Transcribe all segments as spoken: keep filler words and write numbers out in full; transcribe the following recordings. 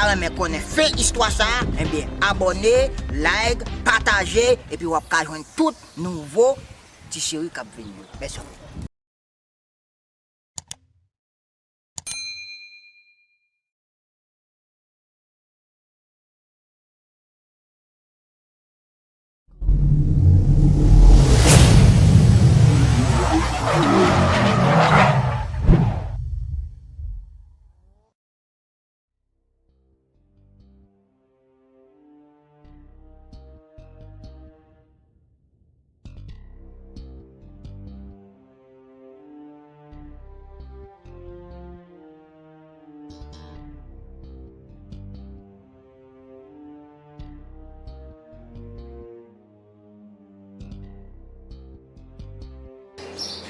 Renmen konnen fen istwa sa, ebyen abòne, like, pataje, epi w ap ka jwenn tout nouvo ti seri k ap vini yo. Mèsi anpil.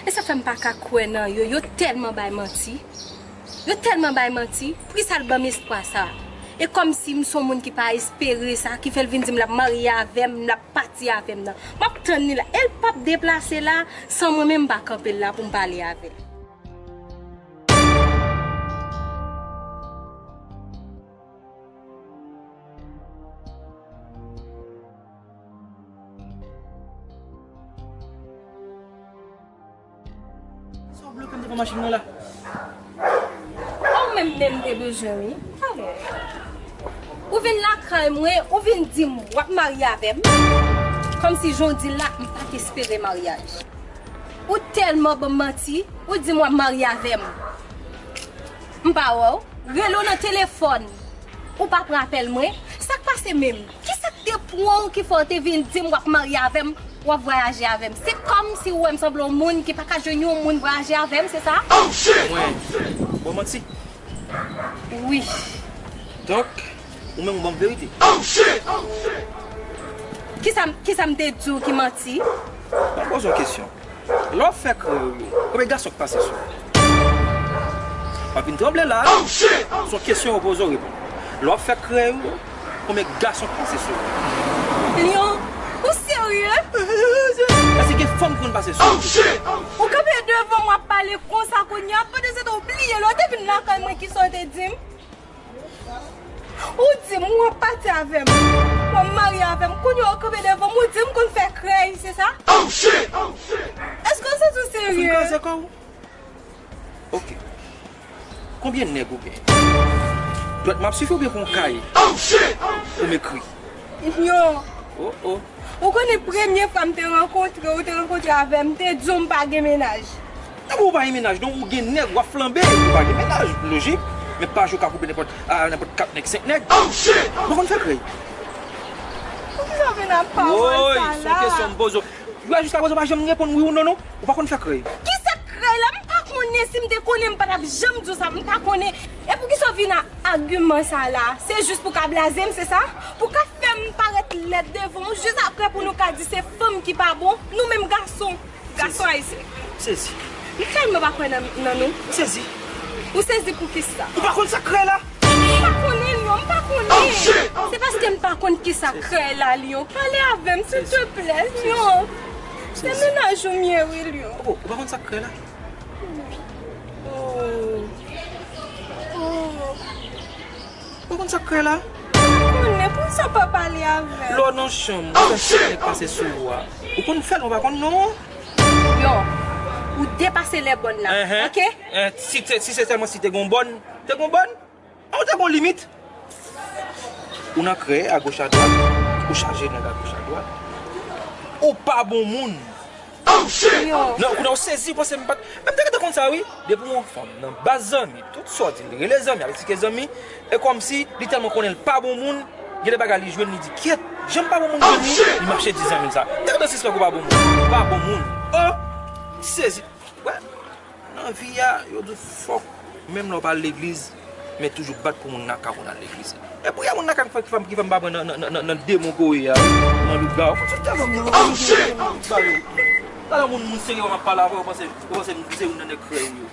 E sa fè m pa ka kwè nan yo. Yo tèlman bay manti. Yo tèlman bay manti. Poukisa l ban m espwa sa? E kòmsi m se yon moun ki pa espere sa, ki fè l vin di m l ap marye avè m, l ap pati avè m nan. M ap tann li la. E l p ap deplase la, san mwen menm m pa kanpe l la pou m pale avè l. Sa w bloke m devan machin nan la? Ou menm menm te bezwen wi. Alò, ou vin lakay mwen, ou vin di m w ap marye avè m. Kòmsi jan w di l la, m pa t espere maryaj. Ou tèlman ban m manti, ou di m w ap marye avè m. M pa wè w. Rele w nan telefòn. Ou pa pran apèl mwen. Sa k pase menm? Kisa k te pran w ki fè w te vin di m w ap marye avè m, w ap vwayaje avè m? Se kòmsi ou wè m sanble yon moun ki pa ka jwenn yon moun vwayaje avè m, se sa? Mwen, bon manti. Wi. Donk, ou menm ou ban m verite. Kisa, kisa m te di w ki manti? M ap poze w kesyon. Lè w ap fè krèy ou yo, konbyen gason k pase sou ou? W ap vin tranble la. Se yon kesyon yo poze w, reponn. Lè w ap fè krèy ou yo, konbyen gason k pase sou ou? Lion, ou serye? Èske gen fanm ki konn pase sou ou? Ou kanpe devan m w ap pale konsa kounye a, pandan se tan w bliye lè w te vin lakay mwen kisa w te di m? Ou di m w ap pati avè m, w ap marye avè m, kounye a w kanpe devan m, ou di m konn fè krèy, se sa? Èske w santi w serye? Ou fin kraze kò w? Ok. Konbyen nèg ou genyen? Dwèt m ap sifi oubyen pou yon kaye pou m ekri? Yo. Oh, oh. Ou konnen premye fwa m te rankontre w, ou te rankontre avè m, m te di w m pa gen mennaj. Epi ou pa gen mennaj, donk ou gen nèg, w ap flanbe, ou pa gen mennaj, lojik. Men pa jou ka koupe nenpòt, a, nenpòt kat nèg, senk nèg. Ou pa konn fè krèy. Poukisa w vin ap pawòl sa la? Woy, se yon kesyon m poze w. Yo, jiska prezan, ou pa janm reponn wi ou non, non. Ou pa konn fè krèy. Kisa k krèy la? M pa konnen, si m te konnen, m pa t ap janm di w sa, m pa konnen. E poukisa w vin a agiman sa la? Se jis pou ka blaze m, se sa? Pou ka fè m parèt lèd devan w, jis apre pou nou ka di se fanm ki pa bon, nou menm gason, gason ayisyen. M sezi. M tèlman pa kwè nan, nan nou. M sezi. Ou sezi poukisa? Ou pa konn sa k krèy la? M pa konnen, Lion, m pa konnen. Se paske m pa konn kisa k krèy la, Lion. Pale avè m, silteplè, Lion. Se mennaj ou m ye, wi, Lion. Oh, ou pa konn sa k krèy la? Oh. Oh. Ou konn sa k krèy la? M pa konnen, poukisa w pa pale avè m? Lè w nan chanm, ou fè sèt nèg pase sou ou a. Ou konn fè l, ou pa konn non. Yo, ou depase lè bòn la, oke? Eh, si te, si se sèlman si te gon bòn, te gon bòn? Ou te gon limit? Ou nan krèy agoch adwat, ou chaje nèg agoch adwat. Ou pa bon moun. Yo. Non, kounye a ou sezi, ou panse m pa t, men m te gentan konn sa wi. Depi w yon fanm nan baz zanmi, tout sa w di l rele zanmi, ap eksplike zanmi, e kòmsi li tèlman konnen l pa bon moun, gen de bagay li jwenn, li di kyèt, jan m pa bon moun jwenn li, li mache di zanmi l sa. M te gentan sispèk ou pa bon moun. Ou pa bon moun. Oh, m sezi. Wè, nan vi a, yo di w fòk, menm lè w pa al legliz, men toujou bat pou moun nan ka konn al legliz. E pou y a moun nan ka ki fè, ki fè, ki fè m pa pran nan, nan, nan, nan, nan demon kowe a, nan lougawou. Fòk se tèlman moun, moun, moun, moun, moun, talè moun, moun serye, w ap pale avè w, w panse, w panse m se youn nan nèg krèy ou yo.